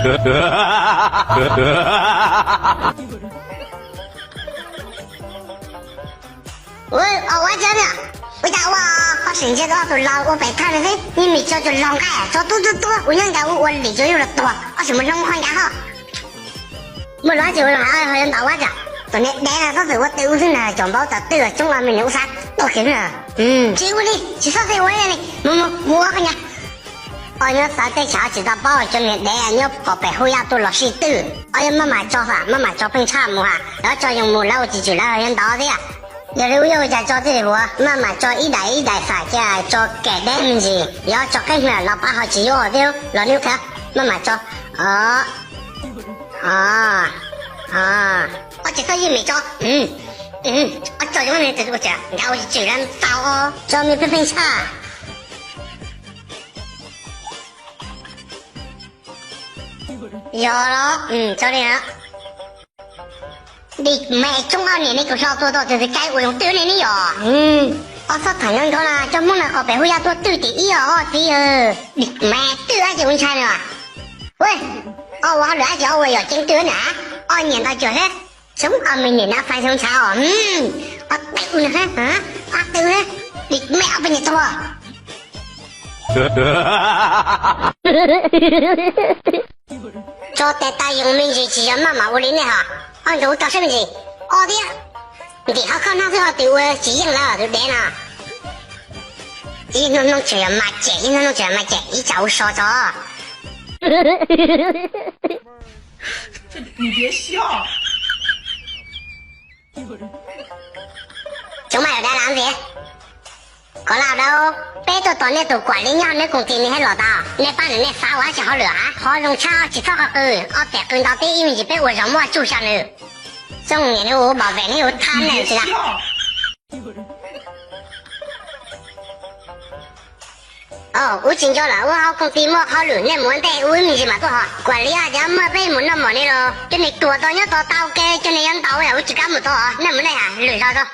Ua ua cas na, ua cas ua ho seem ntsia tau tus laus ua pem thaj no xwb, yeej nim tso tus laus nqaij tso tub tub tub, ua nyob nkaus ua ua lim tsuas yug los tuag, ob sim mus hloob qhov ncav ho. Muaj lus dab tsi ua los ho yuav ntaus ua cas, tus niag dev no txhob txwm ua twj ub xwb na, cov npaub tas twj coob ua me nws ub xav tuag kiag na. Tsis ua li, tsis txhob txwm ua li, mus mus mus ua qhov ncav. Os, nyob xav tej chav tsis tau paub cov niag dev nyob pom pem hauv yaj tuaj los sib twj. Os, yog maj mam tso xam, maj mam tso pheej tshaj mus ha, lawv tso yoos mus lawv ua tsis tswm lawv yuav ntaus thiab. Yog li ua cas tso thiaj li huav, maj mam tso ib daim ib daim xam cia tso kem deb me ntsis, yog tso qeeb hna los pab ho tsis yuav thiab los nws khav, maj mam tso. Os, os, os, tsis txhob ywj mim tso. Os, tso yoos ne, ua cas ncav ua tsis tswm lawv tau, tso me pheej pheej tshaj. Yog los, tso li na. Dim me tsob, ob niam ne, kuv hlo tua tau tus txiv kaib ua yoos twj ne ne yom. Ob txhob tham nyob nkaus na, cov Hmoob no qhov pem hauj yaj tuaj twj tim ib os txiv. Dim me twj dab tsi ua ntshai na. Ua, ob ua hauj lwm dab tsi ob ua yog ceeb twj na. Ob niam ntau cuag thiab, tsob ob me niam na fais xyoo ntshav os. Ob twj na, ob twj na, dim me ob peb niam tuag. Tso tes tas yoos me ntsis tsis yog maj mam ua li nej hos. Ob nkaus ua tau siab me ntsis. Ob thiab. Ntim qhov koj hnab xwb ho twb ua tsis yeej lawv tus dev no. Ib hnub hnub tseem yog mas cem, ib hnub hnub tseem yog mas cem, ib tsam ua so tso. Cov mas yog dab lam ntxiv. Koj lam dab, peb tuaj tos nej tus kuam li nyob neb koom tis nws thiaj los tau. Nej pab nws nej xav ua dab tsi hauj lwm hab? Qhov zoo tshaj tsis txhob qw, ob pem qw ntau tib ib me ntsis peb ua zoo muab tsuj xya nws. Xyoo niam nws ua npam vem neb ua thab neeg tsis tau. Ub tsis nco lawm, ub hauv koom tis muaj hauj lwm, nej mus ua ntej ub ib me ntsis mam tuaj ho. Kuam li cov muaj peb mus noj mov ne los cov niag tuam tau nyob tod tau ke, cov niag yuav ntaus ub tsis kam mus tod, nej mus nej ha, lwm zog tso.